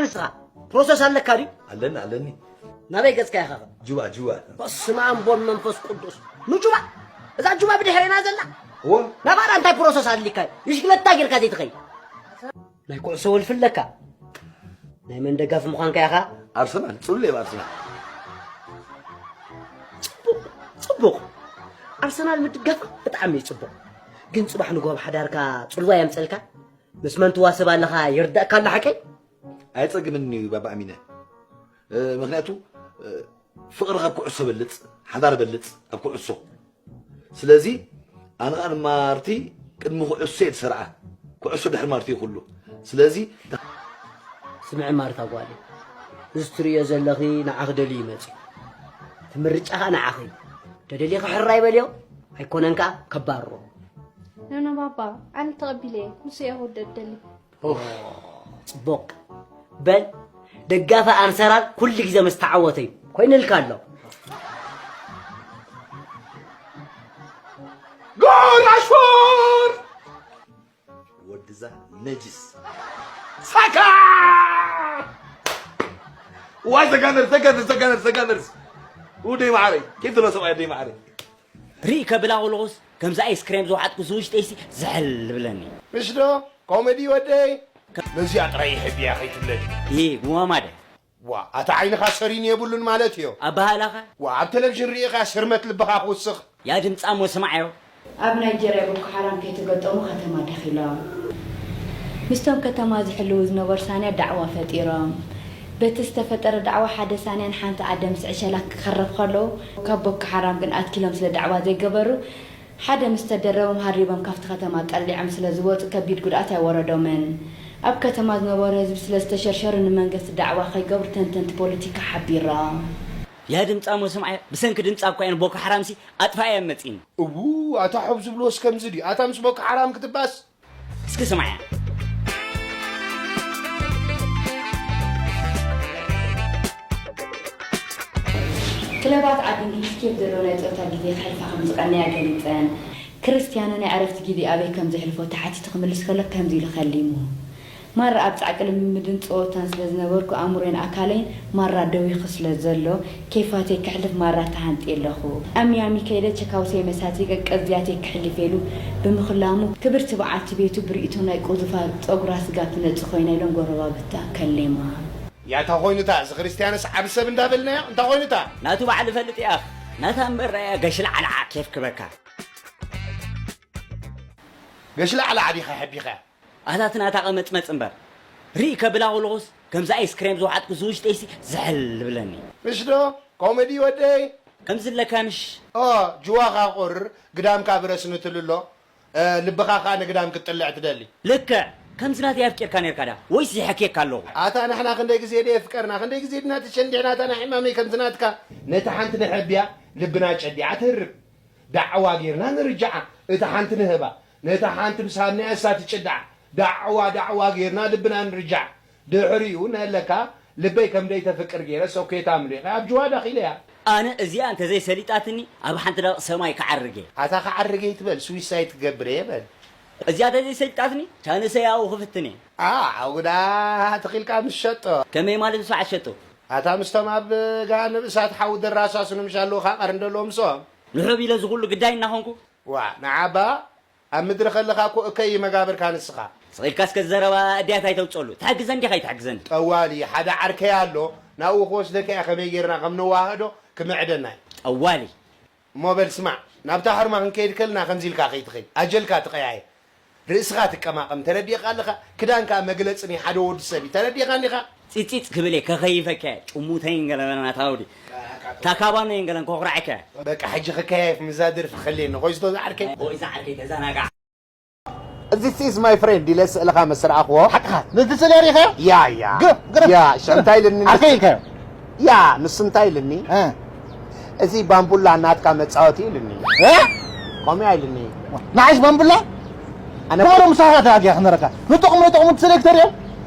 ንስኻ ፕሮሰስ ኣለካ ድዩ? ኣለኒ ኣለኒ። ናበይ ገጽካ ኢኻ? ጁባ ጁባ። በስመ ኣብ ወወልድ መንፈስ ቅዱስ። ንጁባ? እዛ ጁባ ብድሕሬና ዘላ? እዎ። ናባራ እንታይ ፕሮሰስ ኣድሊካ? ብሽክለታ ጌርካ ዘይትኸይድ? ናይ ኩዕሶ ወልፊ ኣለካ? ናይ መን ደጋፊ ምዃንካ ኢኻ? ኣርሰናል፣ ጽሉል እየ ብኣርሰናል። ጽቡቕ፣ ጽቡቕ። ኣርሰናል ምድጋፍ ብጣዕሚ እዩ ጽቡቕ። ግን ጽባሕ ንጎ ኣብ ሓዳርካ ጽልዋ የምጸልካ? ምስ መን ትዋስብ ኣለኻ ይርዳእካ ኣሎ ሓቀይ? ኣየጸግመንን እዩ ባባ ኣሚነ። እ፣ ምኽንያቱ፣ እ፣ ፍቕሪ ካብ ኩዕሶ በልጽ፣ ሓዳር በልጽ ካብ ኩዕሶ። ስለዚ ኣነ ኸኣ ንማርቲ ቅድሚ ኩዕሶ እየ ዝሰርዓ። ኩዕሶ ድሕሪ ማርቲ እዩ ኩሉ። ስለዚ ስምዒ ማርታ ጓለይ፣ እዚ ትርእዮ ዘለኺ ንዓኺ ደልዩ እዩ መጺኡ። እቲ ምርጫ ኸኣ ንዓኺ እዩ። ተደሊኺ ሕራይ በልዮ፣ ኣይኮነን ከኣ ከባርሮ። ኖኖ ባባ፣ ኣነ ተቐቢለ እየ። ንሱ እየ ክውደድ ደሊ። ኦፍ፣ ጽቡቕ። በል፣ ደጋፊ ኣርሰናል ኩሉ ግዜ ምስ ተዓወተ እዩ። ኮይኑልካ ኣሎ። ጎል ራሽፎርድ! ወድዛ ነጅስ። ሳካ! ዋይ፣ ዘጋነርስ፣ ዘጋነርስ፣ ዘጋነርስ፣ ዘጋነርስ። ውደይ ማዕረይ። ኬፍ ዘሎ ሰብኣይ፣ ወደይ ማዕረይ። ርኢ ከብላ ከለኹስ፣ ከምዚ ኣይስክሬም ዝወሓጥኩ ዝውሽጠይሲ ዝሕል ዝብለኒ። ምሽ ዶ? ኮሜዲ ወደይ? ነዚኣ ጥራይ ይሕብያ ከይትብለኒ። ኢ፣ ጉማማደ። ዋ፣ ኣታ ዓይንኻ ሰሪን የብሉን ማለት እዮ። ኣበሃህላኻ? ዋ፣ ኣብ ቴሌቪዥን ርኢኻ ስርመት ልብኻ ክውስኽ። ያ ድምጻሞ ስማዓዮ። ኣብ ናይጀርያ ቦኮ ሓራም ከይተገጠሙ ከተማ ደኺሎም። ምስቶም ከተማ ዝሕልዉ ዝነበሩ ሳንያ ዳዕዋ ፈጢሮም። በቲ ዝተፈጠረ ዳዕዋ ሓደ ሳንያን ሓንቲ ኣደ ምስ ዕሸላት ክኸረፍ ከለዉ፣ ካብ ቦኮ ሓራም ግን ኣትኪሎም ስለ ዳዕዋ ዘይገበሩ፣ ሓደ ምስ ተደረቦም ሃሪቦም ካብቲ ከተማ ጠሊዖም ስለ ዝወጹ ከቢድ ጉድኣት ኣይወረዶምን። ኣብ ከተማ ዝነበሩ ህዝቢ ስለ ዝተሸርሸሩ ንመንግስቲ ዳዕዋ ከይገብሩ ተንተንቲ ፖለቲካ ሓቢሮም። ያ ድምጻሞ ስምዓዮ፣ ብሰንኪ ድምጻ እኳ እየን ቦኮ ሓራምሲ ኣጥፋኣየን መጺን። እዉ፣ ኣታ ሑብ ዝብልዎስ ከምዚ ድዩ? ኣታ ምስ ቦኮ ሓራም ክትባስ? እስኪ ስምዓያ። ክለባት ዓዲ እንግሊዝ ኬፍ ዘለዎ ናይ ጸወታ ግዜ ክሕልፋ ከም ዝቐነያ ገሊጸን። ክርስትያኖ ናይ ዕረፍቲ ግዜ ኣበይ ከም ዘሕልፎ ተሓቲቱ ክምልስ ከሎ ከምዚ ኢሉ ከሊሙ። ማራ ኣብ ጻዕቂ ልምምድን ጸወታን ስለ ዝነበርኩ ኣእምሮይን ኣካለይን ማራ ደዊኹ ስለ ዘሎ ኬፋተይ ከሕልፍ ማራ ተሃንጥየ ኣለኹ። ኣብ ሚያሚ ከይደ ቸካውሰይ መሳትየ ቀዝያተይ ከሕልፍ ኢሉ ብምኽላሙ ክብርቲ በዓልቲ ቤቱ ብርእይቶ ናይ ቁዙፋ ጸጉራ ስጋ ትነጽ ኮይና ኢሎም ጎረባብታ ከሌማ። ያታ ኮይኑታ እዚ ክርስትያንስ ዓቢ ሰብ እንዳበልናዮ እንታ ኮይኑታ። ናቱ በዓል እፈልጥ እየ ኣኽ። ናታ እምበር ራያ ገሽላዕላዓ ኬፍ ክበካ። ገሽላዕላዓ ዲኻ ሓቢኻ? ኣታ እቲ ናታ ቀመጽመጽ እምበር። ርኢ ከብላ ከለኹስ ከምዚ ኣይስክሬም ዝወሓጥኩ ዝውሽጠይሲ ዝሕል ዝብለኒ። ምሽ ዶ? ኮሜዲ ወደይ? ከምዚ ኣለካ ምሽ? ኦ፣ ጅዋኻ ቁር፣ ግዳምካ ብረስኒ ትልሎ፣ እ፣ ልብኻ ኸኣ ንግዳም ክትጥልዕ ትደሊ። ልክዕ፣ ከምዚ ናተይ ኣፍቂርካ ኔርካ ዳ? ወይስ ይሕክየካ ኣለኹ? ኣታ ንሕና ክንደይ ግዜ ድየ የፍቀርና፣ ክንደይ ግዜ ድና ተሸንዲዕና፣ ኣታ ናይ ሕማመይ ከምዚ ናትካ። ነታ ሓንቲ ነሐብያ፣ ልብና ጨዲዓ ትህርብ። ዳዕዋ ጌርና ንርጅዓ፣ እታ ሓንቲ ንህባ፣ ነታ ሓንቲ ምስ ሃብናያ እሳ ትጭድዓ። ዳዕዋ ዳዕዋ ጌርና ልብና ንርጃዕ። ድሕሪኡ ነለካ ልበይ ከም ደይተፍቅር ጌረ ሶኬታ ኣምሊቐ ኣብ ጅዋ ዳኺለያ። ኣነ እዚኣ እንተዘይሰሊጣትኒ ኣብ ሓንቲ ደቂቕ ሰማይ ክዓርግ እየ። ኣታ ክዓርግ ኣይትበል፣ ስዊሳይድ ክገብር እየ በል። እዚኣ እንተዘይሰሊጣትኒ ቻንሰይ ኣብኡ ክፍትን እየ። ኣ፣ ኣውዳ ትኺልካ ምስ ሸጦ። ከመይ ማለት ምስ በዓል ሸጦ? ኣታ ምስቶም ኣብ ገሃነብ እሳት ሓዊ ደራሳስኑ ምሽ ኣለዉ ካቐር እንደለዎ ምስኦም። ንሑብ ኢለ ዝኹሉ ግዳይ እናኾንኩ? ዋ፣ ንዓባ ኣብ ምድሪ ከለኻ እኮ እከይ መጋብርካ ንስኻ። ስቕ ኢልካ እስከ ዘረባ እድያት ኣይተውፅኣሉ። ትሕግዘን ዲኻ ኣይትሕግዘን? ጠዋሊ፣ ሓደ ዓርከይ ኣሎ፣ ናብኡ ክወስደካ እየ፣ ከመይ ጌርና ከም ንዋሃዶ ክምዕደና እዩ። ጠዋሊ። እሞ በል ስማዕ፣ ናብታ ሕርማ ክንከይድ ከልና ከምዚ ኢልካ ከይትኸይድ፣ ኣጀልካ ትቀያየር። ርእስኻ ትቀማቐም፣ ተረዲእካ ኣለኻ? ክዳን ከኣ መግለጺ ናይ ሓደ ወዲ ሰብ እዩ። ተረዲእካ እንዲኻ? ጺጺጽ ክብል እየ፣ ከኸይፈካ እየ። ጭሙተይን ገለ በለና ታውዲ። ታካባኖይን ገለን ኮኹራዕካ እየ። በቃ፣ ሕጂ ክከያየፍ ምዛ ደርፊ ከልየኒ። ኾይስቶ ዝዓርከይ? ኦይ፣ ዝዓርከይ ተዘናጋዕ። እዚ ሲ is my friend ኢለ ስእልኻ ምስ ረኣኽዎ። ሓቅኻ፣ ነቲ ስእሊ ርኢኻዮ? ያ፣ ያ። ግረፍ፣ ግረፍ። ያ፣ ሽዑ እንታይ ኢልኒ? ዓርከይ ኢልካዮ? ያ፣ ንሱ እንታይ ኢልኒ? እ። እዚ ባምቡላ ናትካ መጻወቲ ኢልኒ። እ? ከምኡ ኢልኒ። ንዓይስ ባምቡላ? ኣነ ክብሮ ምሳኻ ተጋግያ ክነረካ። ንጥቕሙ ንጥቕሙ ትሰለክተር እዮም።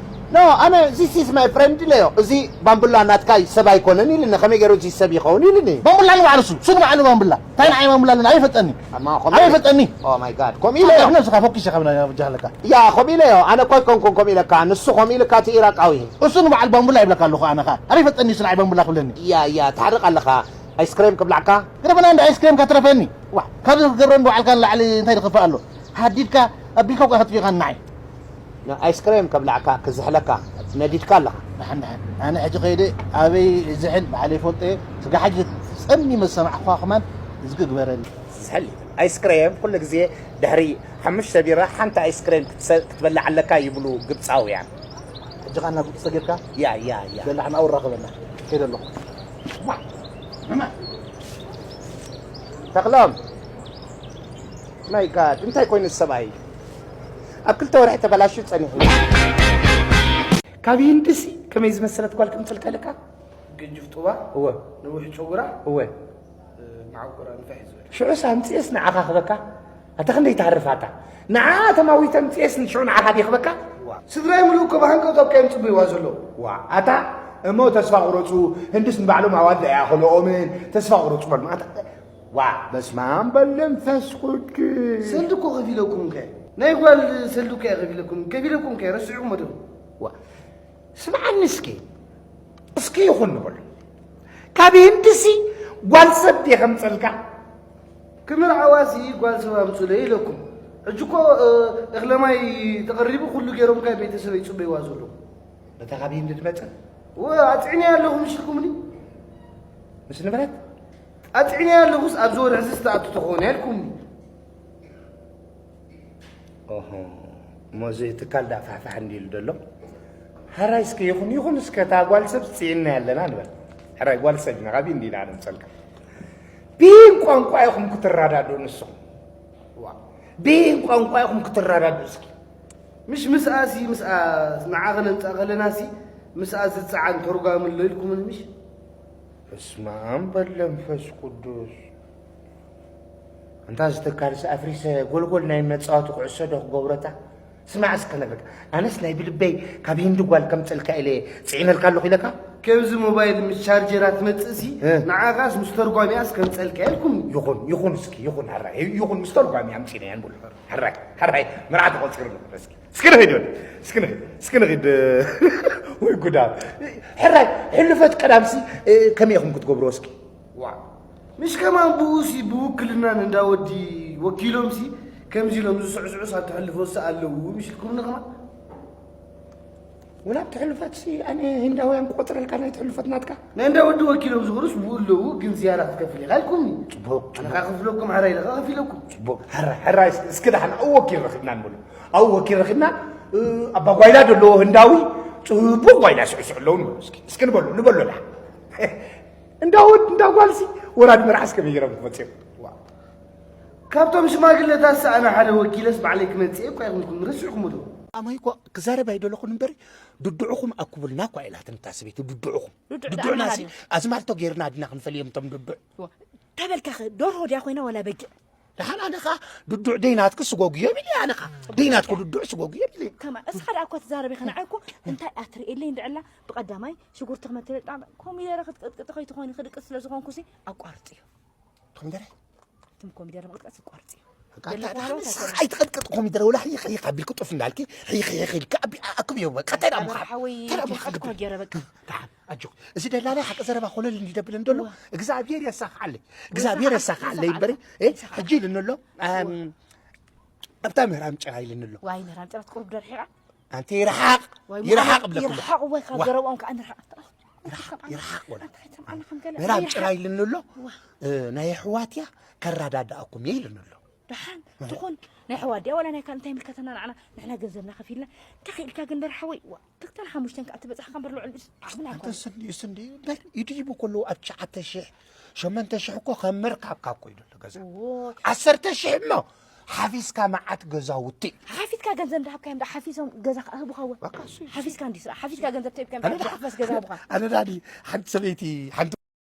No, ኣነ this is my friend ኢለዮ። እዚ ባምቡላ ናትካ ሰብ ኣይኮነን ኢልኒ። ከመይ ገይሩ እዚ ሰብ ይኸውን ኢልኒ። ባምቡላ ንባዕሉ እሱ፣ እሱ ንባዕሉ ባምቡላ። እንታይ ንዓይ ባምቡላ ኣለና? ኣበይ ፈጠኒ? ኣማ፣ ከምኡ ኣበይ ኢለ። ፈጠኒ? Oh my God፣ ከምኡ ኢለዮ። ነብስኻ ፎኪስ ኢኻ ብና በጃ ኣለካ። ያ፣ ከምኡ ኢለዮ። ኣነ እኮ ኣይኮንኩን ከምኡ ኢለካ። ንሱ ከምኡ ኢልካ እቲ ኢራቃዊ። እሱ ንባዕሉ ባምቡላ ይብለካ ኣለኹ ኣነ ኸኣ። ኣበይ ፈጠኒ እሱ ንዓይ ባምቡላ ክብለኒ? ያ፣ ያ፣ ትሓርቕ ኣለኻ። ኣይስክሬም ክብላዕካ? ግደፈና እንዳ ኣይስክሬም ከትረፈኒ። ዋ፣ ካብዚ ክትገብረኒ ባዕልካ ንላዕሊ እንታይ ዝኸፍእ ኣሎ? ሃዲድካ፣ ኣቢልካ እኳ ከጥፊእካ ንዓይ። ንኣይስክሬም ከብላዕካ፣ ክዝሕለካ፣ ነዲድካ ኣለኻ። ደሓን፣ ደሓን። ኣነ ሕጂ ከይደ ኣበይ ዝሕል ባዕለይ ይፈልጦ እየ። ስጋ ሕጂ ጸሚመ ዝሰማዕኳ ከማን እዝጊ ግበረኒ። ዝሕል ኣይስክሬም ኩሉ ግዜ ድሕሪ ሓሙሽተ ቢራ ሓንቲ ኣይስክሬም ክትሰ-፣ ክትበልዕ ኣለካ ይብሉ ግብጻውያን። ሕጂ ኸኣ ናብ ግብጺ ሰጊርካ? ያ፣ ያ፣ ያ። በላዕና ኣውራኸበና። ከይደ ኣለኹ። ተኽሎም። My God፣ እንታይ ኮይኑ ሰብኣይ? ኣብ ክልተ ወርሒ ተበላሽዩ ጸኒሑ። ካብ ሂንድሲ ከመይ ዝመሰለት ጓል ከምጽልካ ኢልካ? ገጅፍ ጡባ፣ እወ። ነዊሕ ጨጉራ፣ እወ። እ፣ መዓቆራ ንፋሕ ዝበለ። ሽዑስ ኣምጽኤስ ንዓኻ ክበካ? ኣታ ክንደይ ትሃርፍ ኣታ? ንዓ ተማዊተ ኣምጽኤስ ንሽዑ ንዓኻ ድየ ክበካ? ዋ። ስድራይ ምሉእ እኮ ብሃንቀውታ እኮ እዮም ጽበይዋ ዘለዉ። ዋ፣ ኣታ እሞ ተስፋ ቁረጹ፣ ህንድስ ንባዕሎም ኣዋልድ ኣይኣኸልኦምን፣ ተስፋ ቁረጹ በሉ። ኣታ ዋ፣ በስመ ኣብ በል መንፈስ ቅዱስ። ሰልዲ እኮ ከፊለኩም ከ? ናይ ጓል ሰልዲ እኮ እየ ከፊለኩም። ከፊለኩም ከ? ረሲዕኩሞ ዶ? ዋ፣ ስምዓኒ እስኪ። እስኪ ይኹን ንበሎ። ካብ ህንድሲ ጓል ሰብ ድየ ከምጸልካ? ክምርዓዋሲ ጓል ሰብ ኣምጹለይ ኢለኩም። ሕጂ እኮ፣ እ፣ እኽለ ማይ ተቐሪቡ ኩሉ ገይሮም ከ ቤተሰበይ ይጽበይዋ ዘለዉ። ነታ ካብ ህንዲ ትመጽእ? ወ-፣ ኣጽዕንያ ኣለኹ ምሽ ኢልኩምኒ? ምስ ንብረት? ኣጽዕንያ ኣለኹስ ኣብዚ ወርሒ እዚ ዝተኣቱ ተኾነ ኢልኩምኒ። ኦሆ፣ እሞ እዚ ትካል ደኣ ፋሕፋሕ እንዲሉ ደሎ? ሕራይ እስከ ይኹን፣ ይኹን እስከ እታ ጓል ሰብ ጽዒንናያ ኣለና ንበል። ሕራይ ጓል ሰብ ኢና፣ ካብ እንዲና ነምጸልካ። ብይን ቋንቋ ኢኹም ክትረዳድኡ ንስኹም። ዋ፣ ብይን ቋንቋ ኢኹም ክትረዳድኡ እስኪ። ምሽ ምስኣሲ፣ ምስኣ ንዓ ከነምጽኣ ከለናሲ፣ ምስኣ ዝጸዓን ተርጓሚ ኣሎ ኢልኩምኒ ምሽ? በስመ ኣብ በል መንፈስ ቅዱስ። ኣንታ እዚ ትካልሲ ኣፍሪሰ ጎልጎል ናይ መጻወቲ ኩዕሶ ዶ ክገብረታ? ስማዕ እስከ ነግረካ። ኣነስ ናይ ብልበይ ካብ ሂንዲ ጓል ከምጽልካ ኢለ ጽዒነልካ ኣለኹ ኢለካ? ከምዚ ሞባይል ምስ ቻርጀራ ትመጽእሲ፣ እ። ንዓኻስ ምስ ተርጓሚኣስ ከምጸልካ ኢልኩም። ይኹን፣ ይኹን እስኪ፣ ይኹን፣ ሕራይ፣ ይኹን ምስ ተርጓሚኣ ኣምጺእናያ ንብሎ። ሕራይ፣ ሕራይ፣ መርዓ ተቖጺሩ ኣሎ። እስኪ፣ እስኪ ንኺድ፣ እስኪ ንኺድ፣ እስኪ ንኺድ። ወይ ጉዳ። ሕራይ፣ ሕሉፈት ቀዳምሲ፣ እ፣ ከመይ ኢኹም ክትገብርዎ እስኪ? ዋ፣ ምሽ ከማን ብኡሲ ብውክልና ንእንዳ ወዲ ወኪሎምሲ ከምዚ ኢሎም ዝስዕስዑስ ኣብ ተሕልፎሲ ኣለዉ ምሽ ኢልኩምኒ ከማን? ወላ ኣብ ትሕልፈትሲ ኣነ ህንዳውያን ክቆጽረልካ ናይ ትሕልፈት ናትካ? ናይ እንዳ ወዲ ወኪሎም ዝኽሩስ ብኡ ኣለዉ፣ ግን ዝያዳ ክትከፍል ኢኻ ኢልኩምኒ። ጽቡቕ፣ ኣነ ጽቡቕ። ኸኣ ከፍለኩም፣ ሕራይ ኢለ ኸኣ ከፊለኩም። ጽቡቕ። ሕራይ፣ ሕራይ፣ እስኪ፣ እስኪ ደሓን ኣብኡ ወኪል ረኺብና ንበሎ። ኣብኡ ወኪል ረኺብና፣ እ፣ ኣባ ጓይላ ዘለዎ ህንዳዊ፣ ጽቡቕ ጓይላ ስዕስዕ ኣለዉ ንበሎ። እስኪ፣ እስኪ ንበሎ፣ ንበሎ ደሓን። እንዳ ወድ፣ እንዳ ጓልሲ፣ ወራድ መርዓስ ከመይ ገይሮም ክመጽኦም? ዋ። ካብቶም ሽማግለታት ሰኣነ ሓደ ወኪለስ ባዕለይ ክመጽእ እኳ ይኹንኩም፣ ረሲዕኩሞ ዶ? ኣማይ እኮ ክዛረብ ኣይደለኹን እምበር፣ ድድዑኹም ኣኩቡልና እኳ ኢላትኒ እታ ሰበይቲ፣ ድድዑኹም። ድዱዕ ድዱዕናሲ፣ ደኣ ኣዝማልቶ ጌርና ዲና ክንፈልዮም እቶም ድዱዕ? ዋ። ተበልካኸ፣ ደርሆ ድያ ኮይና ዋላ በጊዕ? ደሓን ኣነ ኸኣ ድዱዕ ደይናትኪ ስጎጉ የብል እየ፣ ኣነ ኸኣ ደይናትኪ ድዱዕ ስጎጉ የብል እየ። ከማ፣ እስኻ ደኣ እኳ ትዛረብ ኢኻ፣ ንዓይ እኮ እንታይ ኣትርእየለይ እንድዕላ፣ ብቐዳማይ ሽጉርቲ ክመትለጣ፣ ኮሚደረ ክትቅጥቅጢ ከይትኾኒ ክድቅስ ስለ ዝኾንኩሲ፣ ኣቋርጽዮ። ኮሚደረ? እቶም ኮሚደረ ምቕጥቃጥ ዝቋርጽ እዩ። በቃ፣ ደለኻ ኣታ፣ ዋላ ኣታ፣ ኣይትቐጥቅጥ ኮሚደረ፣ ወላ ሒኽ፣ ሒኽ ኣቢልኪ ጡፍ እንዳልኪ፣ ሒኽ፣ ሒኽ ኢልኪ፣ ኣቢ-፣ ኣክብዮ፣ በቃ፣ እንታይ ደኣ ኣረ ምዃን? ሓወይ፣ እንታይ ደኣ ምዃን? ከይሓዝኩ ገይረ፣ በቃ። ደሓን፣ ኣጆኺ። እዚ ደላላይ ሓቂ ዘረባ ኮለል እንዲደብል እንደሎ፣ ዋ። እግዚኣብሔር የሳኽዓለይ። እግዚኣብሔር የሳኽዓለይ። የሳኽዓለይ እምበሪ፣ እ፣ የሳኽዓለይ። ሕጂ ኢሉ እንሎ፣ የሳኽዓለይ። ኣም፣ ኣብታ ምህራም ጭራ ኢሉ እንሎ። ዋይ፣ ምህራም ጭራ ትቁርብ ዶ ርሒቓ? ኣንቲ ይርሓቕ፣ ዋይ፣ ይርሓቕ ምዃኑ ብለኩም። ይርሓቕ ወይ ካብ ዋ። ዘረብኦም ከዓ ንርሓቕ። ይርሓቕ፣ ይርሓቕ ወላ። ኣንታ ኣይትምዓና ከም ገለ። ምዕራብ ጭራ ይርሓቕ። ኢልኒ ኣሎ። ዋ። እ፣ ናይ ኣሕዋት እያ፣ ከረዳድኣኩም እየ ኢልኒ ኣሎ። ደሓን ትኹን ናይ ኣሕዋት ድያ፣ ዋላ ናይ ካልእ እንታይ ይምልከተና ንዓና? ንሕና ገንዘብና ከፊልና። እንታይ ክኢልካ ግን ደር ሓወይ? ዋ፣ ክልተን ሓሙሽተን ከዓ ትበጻሕ ከም በር ልዑል ብስ ዓቕምና ኣንተ ኣይኮነን። ስንዲ፣ ስንዲ፣ በር ኢዱ ይቡ ከለዉ ኣብ ትሽዓተ ሽሕ፣ ሸሞንተ ሽሕ እኮ ከም መርካብካ እኮ እዩ ዘሎ ገዛ። ዎ። ዓሰርተ ሽሕ እሞ ሓፊስካ መዓት ገዛውቲ። ሓፊስካ ገንዘብ እንዳሃብካዮም ዳ ሓፊሶም ገዛ ክህቡኻ ወ-? በቃ እሱ እዩ። ሓፊስካ እንዲ ስራሕ፣ ሓፊስካ ገንዘብ ተሂብካዮም ኣነ ዳ ዳ-፣ ሓፈስ ገዛ ህቡኻ። ኣነ ዳኒ ሓንቲ ሰበይቲ፣ ሓንቲ